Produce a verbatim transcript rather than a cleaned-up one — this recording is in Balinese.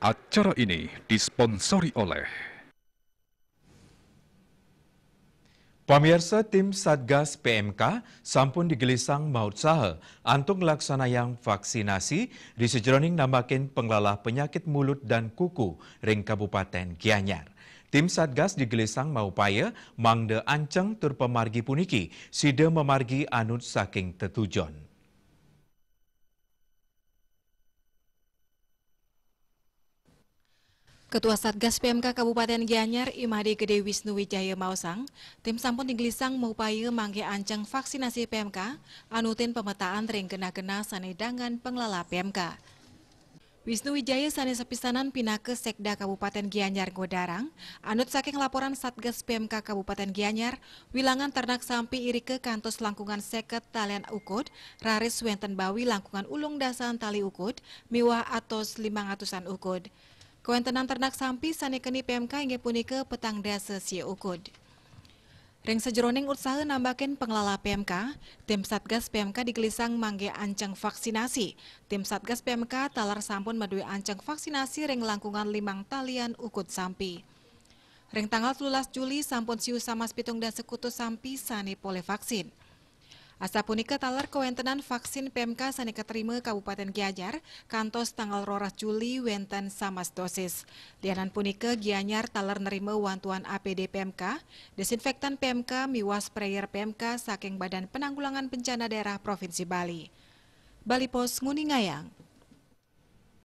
Acara ini disponsori oleh Pamiarsa, tim Satgas P M K sampun digelisang mautsaha antuk nglaksanayang vaksinasi ri sajeroning nambakin penglala penyakit mulut dan kuku ring Kabupaten Gianyar. Tim Satgas digelisang maupaya mangda anceng tur pamargi puniki sida mamargi anut saking tetujon. Ketua Satgas P M K Kabupaten Gianyar, I Made Gede Wisnu Wijaya maosang, tim sampun digelisang maupaya mangke anceng vaksinasi P M K, anutin pemetaan ring genah-genah sane dangan penglala P M K. Wisnu Wijaya sane sapisanan pinaka Sekda Kabupaten Gianyar ngwedarang, anut saking laporan Satgas P M K Kabupaten Gianyar, wilangan ternak sampi irika kantos langkungan seket talian ukud, raris wenten bawi langkungan ulung dasan tali ukud, miwah atos limang atusan ukud. Kawentenan ternak sampi sane keni P M K inggih punika petang dasa sia ukud. Ring sajeroning utsaha nambakin penglala P M K, tim Satgas P M K digelisang mangke anceng vaksinasi. Tim Satgas P M K taler sampun madue anceng vaksinasi ring langkungan limang talian ukud sampi. Ring tanggal telulas Juli sampun siu samas pitung dasa kutus sampi sane polih vaksin. Asapunika taler kawentenan vaksin P M K sane katerima Kabupaten Gianyar kantos tanggal roras Juli wenten samas dosis. Lianan punika Gianyar taler nerima wantuan A P D P M K, desinfektan P M K miwah sprayer P M K saking Badan Penanggulangan Bencana Daerah Provinsi Bali. Bali Post nguningayang.